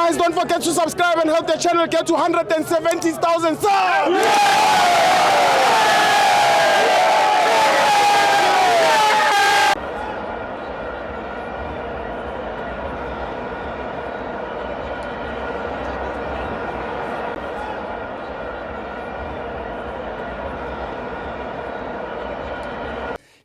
Guys, don't forget to subscribe and help the channel get to 170,000 subs.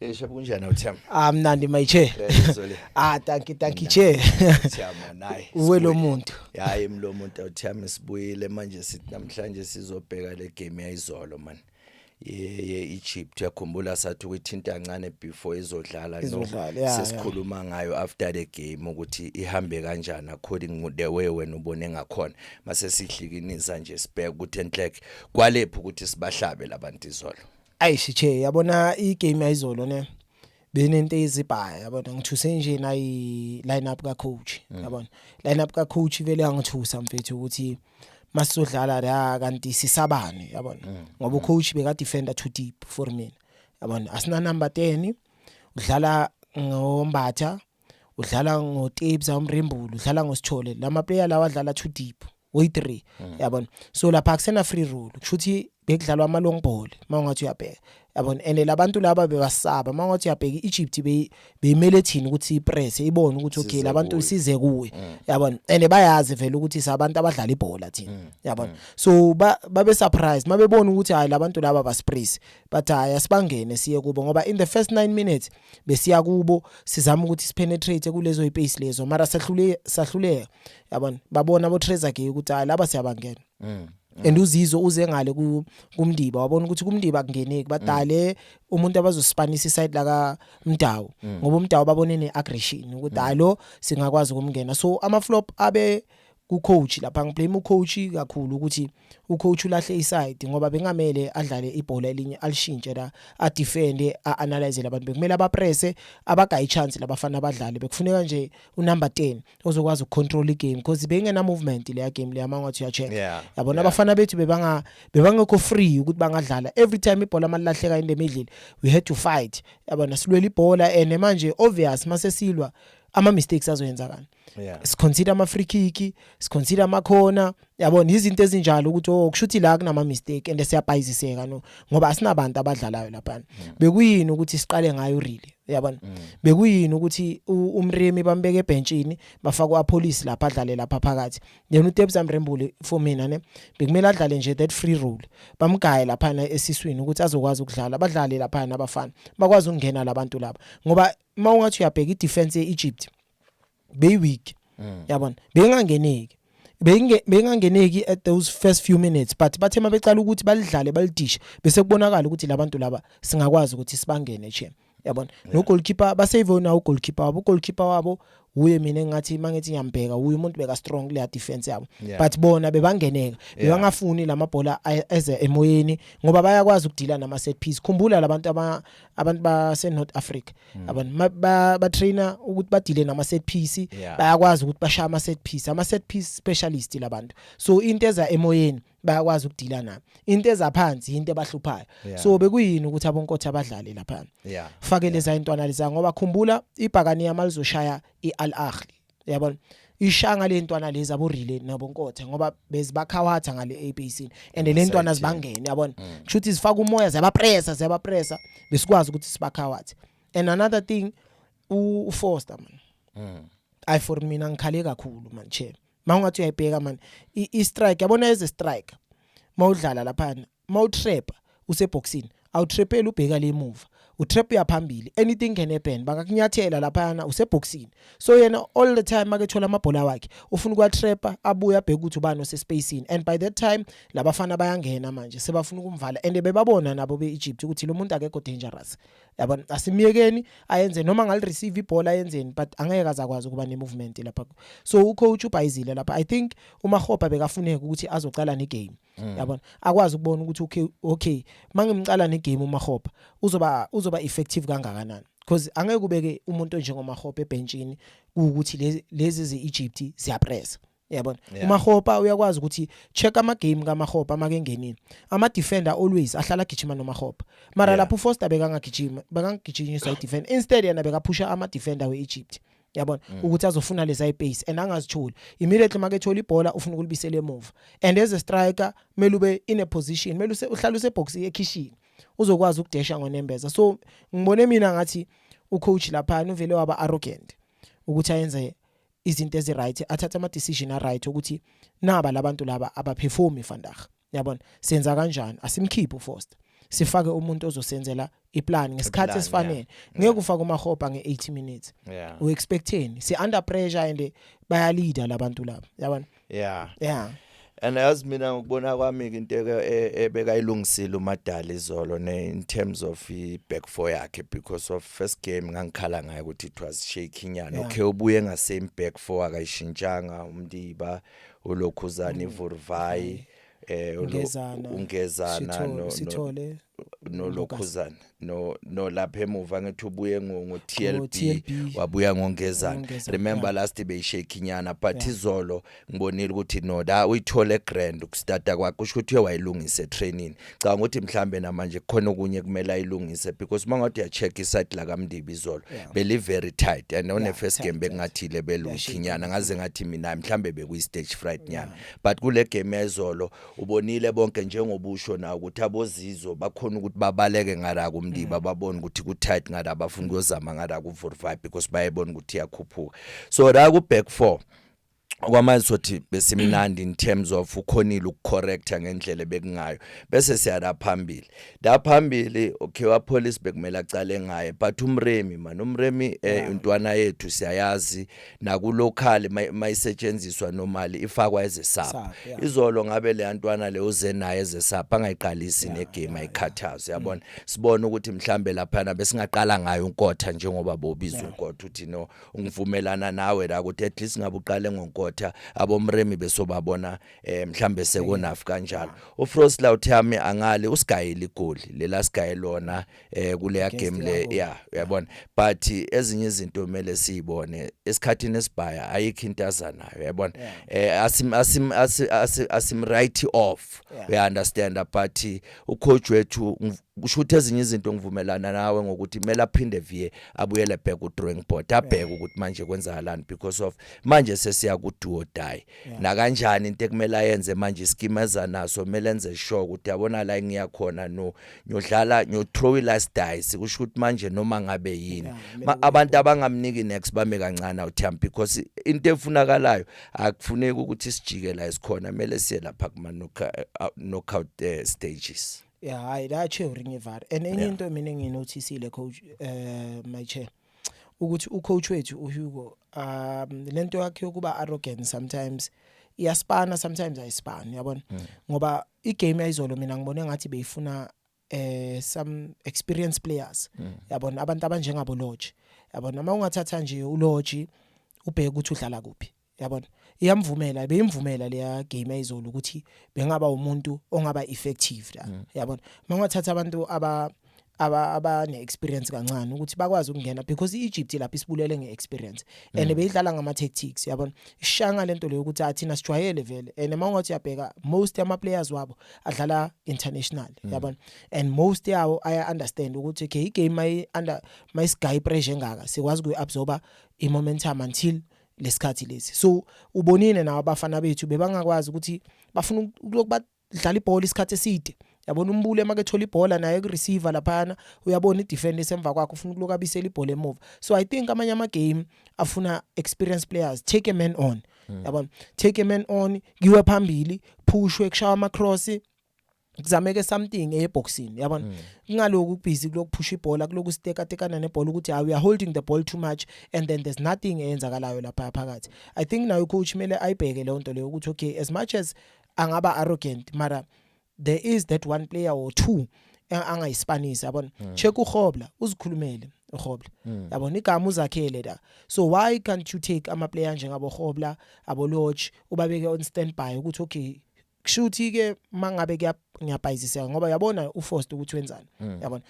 Yesha kunjani awuthema? Ah, mnandi my chair. Zoli. Ah, thank you, thank you, chair. Thiyama naye. Uwe lo muntu. Hayi lo muntu awuthema, sibuyile manje, sithi namhlanje sizobheka le game yayizolo man. Ye Egypt, uyakhumbula sathi ukuyithinta kancane before izodlala, no? Izodlala, yeah. Sesikhuluma ngayo after the game ukuthi ihambe kanjani according the way wena ubone ngakhona. Mase sihlikinisa nje, sibheka ukuthi enhlek kwalephi ukuthi sibahlabe labantu izolo. Ayishi chair, yabona igame yayizolo ne. Benento ezibhaya, yabona, ngithuse nje nayi line up ka coach, yabona. Line up ka coach vele yangithusa mfethu ukuthi masizodlala la kanti sisabane, yabona. Ngoba ucoach beka defender too deep for mina. Yabona, asina number 10, udlala ngoMbatha, udlala ngoTebza uMrembulu, udlala ngoSithole. Lama player lawa adlala too deep. Way 3, yabona. So lapha akusena free role, kusho ukuthi bekudlalwa ama long ball mawungathi uyabheka, yabona. And labantu laba bebasaba, mawungathi uyabheka iEgypt beyimele thina ukuthi ipress ibone ukuthi okay, Size labantu kuwe. size kuwe, yabona. And bayazi vele ukuthi sabantu abadlala ibhola thina, yabona. So babe surprised mabebona ukuthi hayi, labantu laba basipress, but hayi, asibangene siye kubo, ngoba in the first 9 minutes besiya kubo sizama ukuthi sipenetrate kulezo ipace lezo, mara sahlule, sahluleka, yabona. Babona abo Trezeguet ukuthi hayi, laba siyabangena. And uzizo uze ngale kuMndiba, wabona ukuthi kuMndiba kungeneki, badale umuntu abazospanisa iside la ka Mdawu, ngoba uMdawu babone neaggression ukuthi hayi, lo singakwazi ukumngena. So ama flop abe ku coach lapha, ngiblame ucoach kakhulu ukuthi ucoach ulahle iside, ngoba bengamele adlale ibhola elinye alishintshe la, a defend, a analyze labantu. Bekumele abapresse, abagayi chance labafana abadlali. Bekufuneka nje unumber 10 ozokwazi ukucontrol igame because bengena movement leya game leya mangathi uyacheck, yabona. Abafana bethu bebangekho free ukuthi bangadlala. Every time ibhola malilahleka in the middle, we had to fight, yabona, silwela ibhola. And manje obvious mase silwa ama mistakes azoyenzakala. Siconsider ama free kick, siconsider ama corner, yabona, izinto ezinjalo ukuthi oh, kushuthi la kunama mistake and siyabhayiziseka, no, ngoba asinabantu abadlalayo lapha. Bekuyini ukuthi siqale ngayo really, yabona? Bekuyini ukuthi uMremi bambeke ebenchini, bafaka uAppollis lapha, adlale lapha phakathi? Then uTebza Mrembuli, for mina ne, bekumele adlale nje that free role, bamgaye lapha esiswini ukuthi azokwazi ukudlala, badlale lapha nabafana bakwazi ukungena labantu laba, ngoba mawungathi uyabheka idefense yeEgypt beyiweak, yabona, bengangeneki, bengangeneki at those first few minutes, but bathe mabecala ukuthi balidlale, balidishe, bese kubonakala ukuthi labantu laba singakwazi ukuthi sibangene che, yabona. No goalkeeper basave na ugoalkeeper wabo, ugoalkeeper wabo uye mina engathi mangithi ngiyambheka uye umuntu beka strong kuleya defense yabo. But bona bebangeneka, bebangafuni lamabhola eze emoyeni ngoba bayakwazi ukudila nama set piece. Khumbula labantu abantu base North Africa, abantu ba trainer ukuthi badile nama set piece. Bayakwazi ukuthi bashaya ama set piece, ama set piece specialist labantu. So into eza emoyeni bayakwazi ukudila nayo, into eza phansi into ebahluphayo. So bekuyini ukuthi aboNkotha abadlale lapha, fake leza intwana leza, ngoba khumbula ibhakani malizoshaya iAl Ahly, yabona, ishanga le ntwana lezi aboRele naboNkotha, ngoba bezibakhawatha ngale ABC and le ntwana zibangene, yabona. Kusho ukuthi zifaka umoya, ziyabapressa, ziyabapressa, besikwazi ukuthi sibakhawathe. And another thing, uFoster man, ay, for mina ngikhale kakhulu man, che. Mawungathi uyayibheka man, i strike, yabona, as a striker mawudlala lapha, mawutrap useboxini, awutrapeli ubheka le emuva, utrap uyaphambili, anything can happen, bangakunyathela laphana useboxini. So yena all the time makethola amabhola wakhe ufuna ukuwatrapa, abuye abheke ukuthi ubani osespacini, and by that time labafana bayangena manje sebafuna ukumvala. And bebabona nabo be-Egypt ukuthi lo muntu akekho dangerous, yabona, asimiyekeni ayenze noma ngali receive ibhola ayenzeni, but angeke azakwazi ukuba ne-movement lapha. So ucoach ubhayizile lapha. I think uMahopa bekafuneka ukuthi azocala negame, yabona, akwazi ukubona ukuthi okay, mangimcala negame uMahopa uzoba effective kangakanani, because angeke ubeke umuntu onjengoMahopa ebenchini ukuthi lezi ze-Egypt ziyapressa, yabona. UMahopa uyakwazi ukuthi check ama game kaMahopa make ngenile, ama defender always ahlala agijima noMahopa, mara lapho uFoster bekangagijima, bekangigijinyiswa i defender, instead yena bekaphusha ama defender weEgypt. Yabona ukuthi azofuna leza ipace and angazitholi. Immediately makethola ibhola, ufuna ukulibisela emuva, and as a striker kumele ube in a position, kumele uhlale usebox ekhishini, uzokwazi ukudesha ngonembeza. So ngibone mina ngathi ucoach lapha uvele waba arrogant ukuthi ayenze izinto ezi-right, athathe ama decision a right ukuthi naba labantu laba abaperform vandag, yabona, senza kanjani? Asimkhiphe uFoster, sifake umuntu ozosenzela iplan ngesikhathi Iplan, esifanele. Ngeke ufake uMakgopa nge80 minutes. U-expecteni? Si under pressure and bayaleader labantu laba, yabona. And yazi, mina ngokubona kwami ke, into ebekayilungisile uMadala izolo ne in terms of i back four yakhe, because of first game ngangikhala ngayo ukuthi it was shaky nyana. Okay, ubuye nga same back four, akayishintshanga uMdiba, ulokhuzana iVurvai, Ungezana, ungezana Sithole, nolokhuzana no lapha emuva ngithi ubuye ngo TLB. Ngo-TLB. Wabuya ngongezana. Ngongezana, Remember, last beyishake inyana, but izolo ngibonile ukuthi no, da uyithole grand ukustarta kwakhe, kusho ukuthi uye wayilungisa etraining. Cha, ukuthi mhlambe namanje kukhona okunye kumele ayilungise, because mangathi uyacheck iside la kaMdiba izolo, beli very tight, and on the first tight, game tight. bekungathile belukhinyana, ngaze ngathi mina mhlambe bekuyi stage fright nyana, but kule game yezolo ubonile bonke njengobusho na ukuthi abozizo bakhona ukuthi babaleke ngala kuMdiba, babone ukuthi ku tight ngala, bafuna ukuyozama ngala ku 45 because bayebona ukuthi iyakhuphuka. So la ku back four okwamanje sothi besimnandi in terms of ukhonile ukucorrecta ngendlela bekungayo. Bese siya la phambili, la phambili, okay, waPolise bekumele acale ngaye, but uMremi man, uMremi, intwana yethu siyayazi naku local mayisetshenziswa normally ifakwa as a sub. Sub, yeah. Izolo ngabe le ntwana le uze naye as a sub, angayiqalisi negame, ayikhathazo, yabona. Sibone ukuthi mhlambe lapha besingaqala ngayo uNkotha, njengoba bobiza uNkotha uthi no, ngivumelana nawe la ukuthi at least ngabe uqale ngoNkotha, aboMremi besobabona mhlambe sekonaf kanjalo. UFrosler uthami angali usigayile igoli lela sigaye lona kuleya Against game le. i-Angola. Yeah, uyabona, but ezinye izinto kumele siyibone esikhathini esibhaya, ayikho into azanayo, uyabona. Asim write off. We understand, but ucoach wethu kusho ukuthi ezinye izinto ngivumelana nawe ngokuthi kumele aphinde vie abuyele back ku drawing board, abheke ukuthi manje kwenzakalani, because of manje sesiya ku do or die. Na kanjani into ekumele ayenze manje, ischeme eza naso, kumele enze sure ukuthi yabona la ngiya khona, no, ngiyodlala, ngiyothrow i last dice, kusho ukuthi manje noma ngabe yini. Kumele Abantu abangamniki next bame kancane awuthemba, because into efunakalayo akufuneki ukuthi sijike la esikhona, kumele siye lapha kuma knockout stages. Yeah, hayi la chair ringivar, and enye into mina enginoticile, coach, my chair, ukuthi ucoach wethu uHugo, lento yakhe yokuba arrogant sometimes iyaspana, sometimes ayispani, uyabona, ngoba igame yayizolo mina ngibone ngathi beyifuna some experienced players, yabona, abantu abanjengabo Lodge, yabona. Uma ungathatha nje uLodge, ubheke ukuthi udlala kuphi, yabona, iyamvumela, beyimvumela leya game ayizolo ukuthi bengaba umuntu ongaba effective la, yabona. Mangathatha abantu aba abane experience kancane ukuthi bakwazi ukungena, because iEgypt lapha isibulele ngeexperience and beyidlala ngama tactics, yabona, ishanga lento leyo ukuthi athina sijwayele vele. And mawungathi uyabheka, most yama players wabo adlala international, yabona, and most yawo aya understand ukuthi okay, igame may under mayisigayi pressure engaka, sikwazi ukuabsorba i-momentum until lesikhathi lesi. So ubonile nawo abafana bethu bebangakwazi ukuthi bafuna ukuloku badlala ibhola isikhathi eside, yabona. Umbule makethola ibhola naye ku receiver laphana, uyabona i-defender esemva kwakhe, ufuna ukuloku abisela ibhola emuva. So I think amanye ama game afuna experienced players, take a man on, yabona, take a man on, kiwe phambili, pushwe, kushaya ama cross, kuzameke something eboxini, yabona. Kungaloku busy kulokuphusha ibhola, kuloku steka tekana nebhola, ukuthi we are holding the ball too much and then there's nothing eyenzakalayo lapha phakathi. I think nayo coach kumele ayibheke leyo nto leyo ukuthi okay, as much as angaba arrogant, mara there is that one player or two angayispanisa, yabona. Check uHobla, uzikhulumele uHobla, yabona, igama uzakhele la. So why can't you take ama player njengabo Hobla, abo Lodge, ubabeke on standby ukuthi okay, Kushuthi ke mangabe ngiyabhayiziseka ngoba yabona uFoster ukuthi wenzani. Yabona,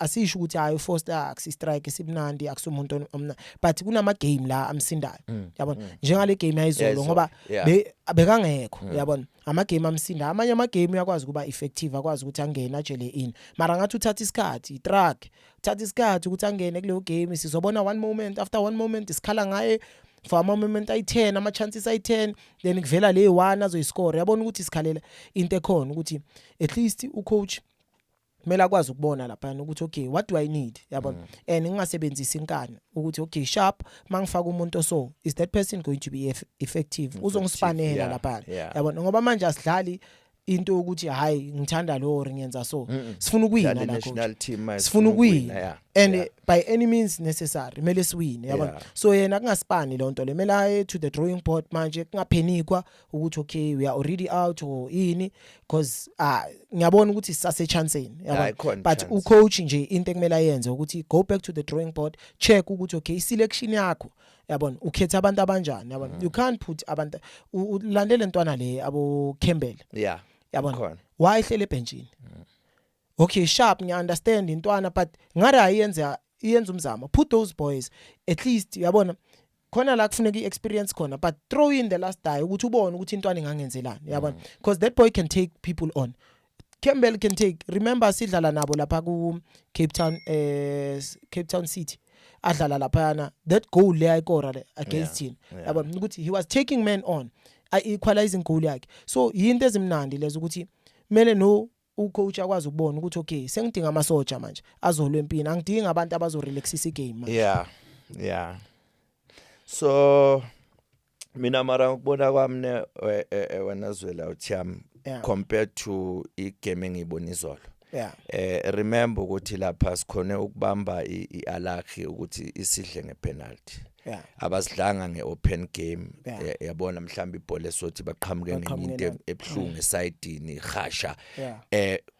asisho ukuthi hayi, uFoster akusi strike simnandi, akusumuntu omna, but kunama game la amsindayo, yabona, njengale game yayizolo, Yayizolo, ngoba bekangekho, yabona, ama game amsinda. Amanye ama game uyakwazi kuba effective, akwazi ukuthi angene ajele in, mara ngathi uthatha isikhathi, truck uthatha isikhathi ukuthi angene kuleyo game. Sizobona one moment after one moment isikhala ngaye for ama moment ayi10, ama chances ayi10, then kuvela le one azoyiscore. Yabona ukuthi sikhalela into ekhona ukuthi at least ucoach kumele akwazi ukubona lapha ukuthi, okay, what do I need, yabona, and ngingasebenzisi inkani ukuthi, okay, sharp, mangifaka umuntu oso, is that person going to be effective, uzongispanela lapha, yabona, ngoba manje asidlali into ukuthi hayi, ngithanda lo or ngiyenza so. Sifuna ukuwina Dlala la, coach. national team manje, Sifuna ukuwina and by any means necessary kumele siwine, yabona. So yena kungasipani lonto le, kumele aye to the drawing board manje, kungaphenikwa ukuthi, okay, we are already out or ini, because ah, ngiyabona ukuthi sisase chanceni, Hayi, yabona, ikhona but chance. Ucoach nje into ekumele ayenze ukuthi go back to the drawing board, check ukuthi, okay, selection yakho, yabona, ukhetha abantu abanjani, yabona. You can't put abantu ulandele ntwana le abo Campbell, yabona, Khona. Why ehlele ebenchini? Okay, sharp, ngiya understand intwana, but ngare ayenza, iyenza umzamo. Put those boys at least, yabona, khona la kufuneka iexperience khona, but throw in the last die ukuthi ubone ukuthi intwana ingangenzelani, yabona, because that boy can take people on. Campbell can take. Remember sidlala nabo lapha ku Cape Town, Cape Town City, adlala laphana, that goal le ayikora le against him, yabona ukuthi he was taking men on, equalizing goal yakhe. So yinto ezimnandi lezo ukuthi kumele no ucoach akwazi ukubona ukuthi, okay, sengidinga amasoja manje azolwa empini, angidingi abantu abazorelaxisa igame manje. Yeah, so mina mara ngikubona kwami ne wena Zwela uthiyami, compared to igame engiyibona izolo, remember ukuthi lapha sikhone ukubamba iAl Ahly ukuthi isidle ngepenalty. Abasidlanga ngeopen game. Yabona, mhlawumbe ibhola esothi baqhamuke ngenye Baqhamuke into nayo. ebhlungu esayidini ihasha,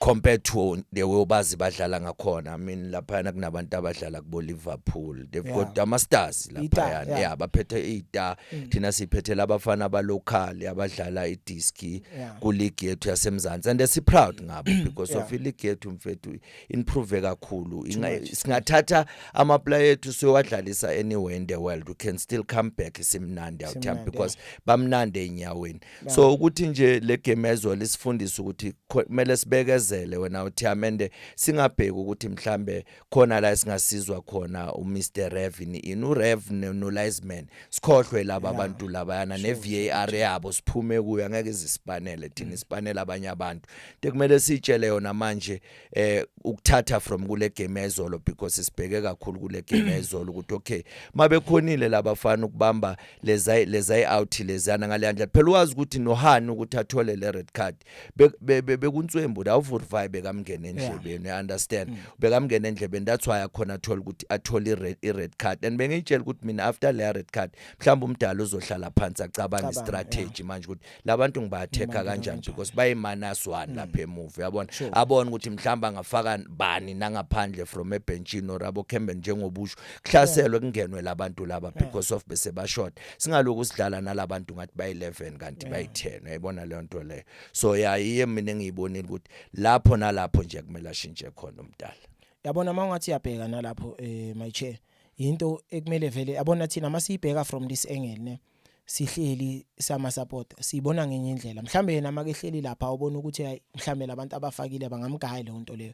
compared to the way obazi badlala ngakhona. I mean, lapha kunabantu abadlala kubo Liverpool, they've got ama stars Ita, lapha. Yeah, baphethe ita, thina siphethe labafana abalocal abadlala idiski ku league yethu yasemzansi, and si proud ngabo because of ileague yethu, mfethu, improve kakhulu. Singathatha ama player ethu siyowadlalisa anywhere in the world, we can still come back simnandi out here, Simnandi, because bamnandi enyaweni. So ukuthi nje le game ezolo isifundise ukuthi kumele sibekezele, wena uthi amende, singabheki ukuthi mhlambe khona la esingasizwa khona uMr Rev in uRev no Linesman, sikhohlwe laba abantu labayana ne VAR yabo, siphume kuyo, angeke izisipanele thina, isipanele abanye abantu. Into kumele sitshele yona manje ukuthatha from kule game ezolo, because sibheke kakhulu kule game ezolo ukuthi, okay, mabekhonile labafana ukubamba leza out lezana ngale ndlela, phela wazi ukuthi noHani ukuthi athole le red card bekunswembu la uVurvai bekamngena endlebeni, you understand, bekamngena endlebeni. That's why akhona athola ukuthi athole i-red card. And bengiyitshela ukuthi mina after le red card mhlawumbe umdala uzohlala phansi acabanga Cabanga, istrategy manje ukuthi labantu ngibatheka Ngibangena kanjani, kanjani. because bayi-minus 1 lapha emuva, uyabona, abone ukuthi mhlawumbe angafaka bani nangaphandle from ebenchini or abo Campbell njengobusho, kuhlaselwe, kungenwe labantu laba because of bese bashort. Singaloku sidlala nalabantu ngathi bayi11 kanti bayi10, uyayibona leyo nto leyo. So yeah, iye mina engiyibonile ukuthi lapho nalapho nje kumele ashintshe khona umdala. Yabona, uma ungathi uyabheka nalapho, my chair, into ekumele vele, yabona, thina masiyibheka from this angle ne, sihleli sama support, siyibona ngenye indlela. Mhlambe yena makehleli lapha ubona ukuthi hayi, mhlambe labantu abafakile bangamgaya leyo nto leyo,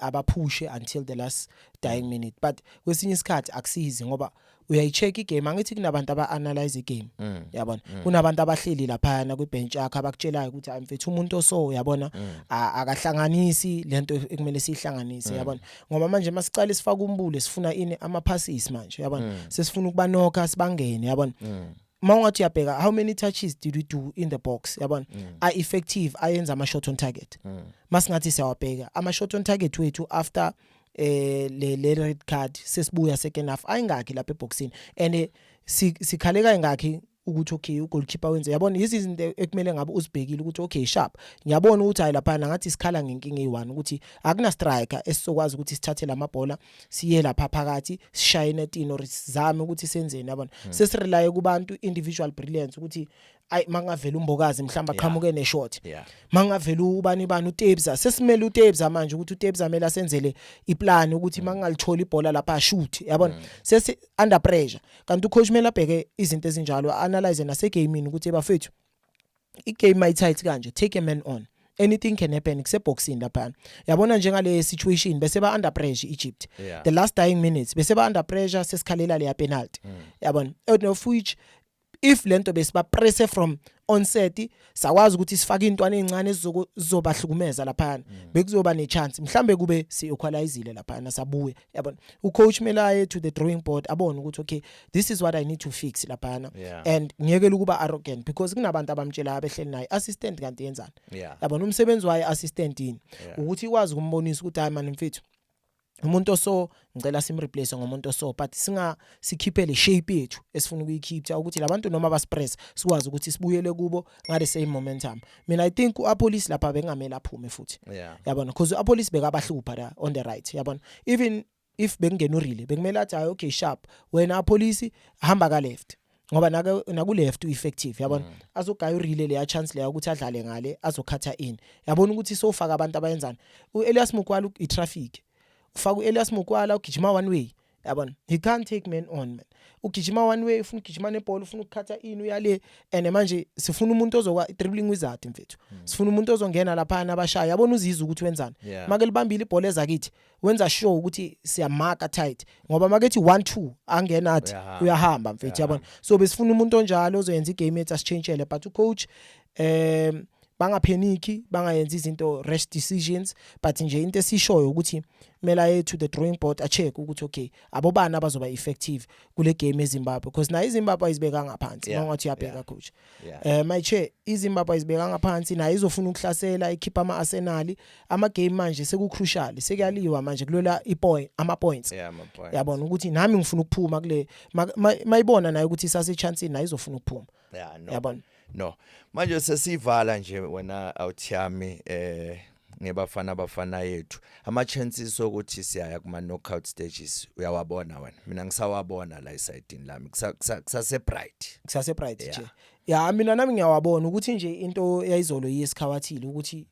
abaphushe until the last dying minute, but kwesinye isikhathi akusizi ngoba uyayicheck igame. Angithi kunabantu aba analyze igame, yabona, kunabantu abahleli laphana kwibench yakho abakutshelayo ukuthi hayi mfethu, umuntu oso, yabona, akahlanganisi lento ekumele sihlanganise, yabona, ngoba manje masicala sifaka umbule, sifuna ini, ama passes manje, yabona, sesifuna ukubanokha sibangene, yabona. Mawungathi uyabheka, how many touches did we do in the box, yabona, are effective, ayenza ama shot on target? Masingathi siyawabheka ama shot on target wethu after le red card, sesibuya second half, ayingakhi lapha eboxini? And sikhaleka ingakhi ukuthi, okay, ugoalkeeper wenze, yabona, izinto ekumele ngabe uzibhekile ukuthi, okay, sharp, ngiyabona ukuthi hayi, lapha ngathi sikhala ngenkinga eyi1 ukuthi akuna striker esizokwazi ukuthi sithathe lamabhola siye lapha phakathi, sishaye netini or sizame ukuthi senzeni, yabona. Sesirely kubantu individual brilliance ukuthi Ayi, mangavela uMbokazi mhlawumbe aqhamuke neshot, mangavela ubani bani, uTebza, sesimele uTebza manje ukuthi uTebza mele asenzele iplan ukuthi mangalithola ibhola lapha shoot, yabona, sesi under pressure. Kanti ucoach mele abheke izinto ezinjalo, analyze nasegamini ukuthi bafethu, igame ayi-tight kanje, take a man on, anything can happen, kuseboxini lapha, yabona, njengale situation bese ba under pressure Egypt, the last dying minutes bese ba under pressure, sesikhalela leya penalty, yabona, out of which if lento besiba press from onset, sakwazi ukuthi sifake intwana ezincane ezizobahlukumeza lapha, bekuzoba ne chance mhlambe kube si equalizile lapha, sabuye, yabona. Ucoach mele aye to the drawing board, abone ukuthi okay, this is what I need to fix lapha, and ngiyekela ukuba arrogant because kunabantu abamtshela abehleli naye, assistant kanti yenzani, yabona, umsebenzi wayo assistant yini, ukuthi ikwazi ukumbonisa ukuthi hayi man mfethu, umuntu oso ngicela simreplace ngomuntu oso, but singa sikhiphe le shape yethu esifuna ukuyikhipha ukuthi labantu noma basipress sikwazi ukuthi sibuyele kubo ngale same momentum. Mina I think uAppollis lapha bengamela aphume futhi, yabona, because uAppollis bekabahlupha la on the right, yabona. Even if bekungena uRele, bekumele athi hayi, okay, sharp, wena Appollis hamba ka left ngoba nake naku left ueffective, yabona, azogaya uRele leya chance leya ukuthi adlale ngale, azokhatha in, yabona, ukuthi sofaka abantu abayenzani. uElias Mukwala i-traffic, ufaka uElias Mukwala ugijima one way, yabona, he can't take man on, man, ugijima one way, ufuna ukugijima nebhola, ufuna ukukhatha in, uyale. And manje sifuna umuntu ozokwa dribbling wizard mfethu, sifuna umuntu ozongena lapha abashaya, yabona, uzizwe ukuthi wenzani. Make libambile ibhola ezakithi, wenza sure ukuthi siyamaka tight ngoba makethi 1 2 angena athi Uyahamba. Uyahamba mfethu, yabona. So besifuna umuntu onjalo ozoyenza igame yethu, asichangeele, but ucoach bangapheniki, bangayenzi izinto rash decisions, but nje into esishoyo ukuthi kumele aye to the drawing board, a check ukuthi okay, abobani abazoba effective kule game eZimbabwe, because nayo iZimbabwe ayizibeka ngaphansi, mawungathi uyabheka, coach. My chair, iZimbabwe ayizibeka ngaphansi, nayo izofuna ukuhlasela, ikhipha ama arsenal, ama game manje seku crucial, sekuyaliwa manje kulola ipoint, ama points. Yeah, my point. Yabona ukuthi nami ngifuna ukuphuma kule, mayibona nayo ukuthi isase chance, nayo izofuna ukuphuma. Yeah, no. Yabona. No. Manje sesivala nje wena awuthiyami ngebafana bafana yethu. Ama chances ukuthi siyaya kuma knockout stages uyawabona wena? Mina ngisawabona la esayidini lami. Kusase bright. Kusase bright. Yeah. Nje ya, mina nami ngiyawabona ukuthi nje into yayizolo yisikhawathile ukuthi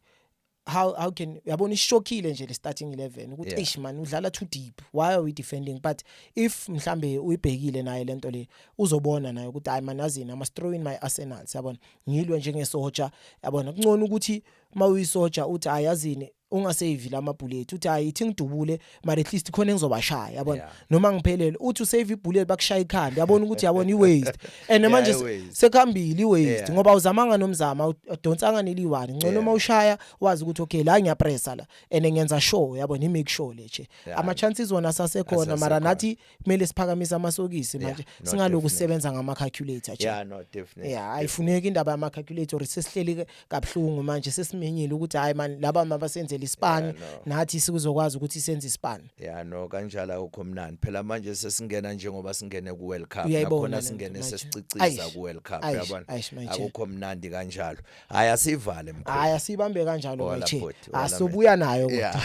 how can, uyabona, ishokile nje le starting 11 ukuthi eish man, udlala too deep, why are we defending? But if mhlambe uyibhekile naye lento le, uzobona naye ukuthi hayi man, yazini, I must throw in my arsenal, yabona, ngilwe njengesoja, yabona. Kungcono ukuthi mawuyisoja uthi hayi yazini, ungasave lama bullet, uthi hayi ithi ngidubule, but at least khona engizobashaya, yabona, noma ngiphelele. Uthi usave ibullet, bakushaya ikhanda, yabona ukuthi, yabona, i-waste and manje i-waste. Sekuhambile, i-waste, ngoba uzamanga nomzama, udonsanga neliwani ngcono. Uma ushaya wazi ukuthi okay, la ngiyapressa la and ngiyenza sure, yabona, i-make sure le che ama chances wona asasekhona, mara Asasekhona. nathi kumele siphakamise amasokisi manje, No, singaloku definitely. sisebenza ngama calculator che. Yeah, no, definitely. Yeah, ayifuneki indaba yama calculator, sesihleli kabuhlungu manje, sesimenyile ukuthi hayi man, laba mabasenzele isipani, Yeah, no. nathi sikuzokwazi ukuthi senze isipani. Yeah, no, kanjalo akukho mnandi phela manje, sesingena njengoba singene ku World Cup, Uyayibona nakhona lento singene manje. sesiciciza Aish, ku World Cup, aish, yabona, aish, manje. akukho mnandi kanjalo. Hayi, asivale mkhulu. Hayi, asibambe kanjalo Wala manje. bhuti, wala. Asobuya nayo kodwa. Yeah.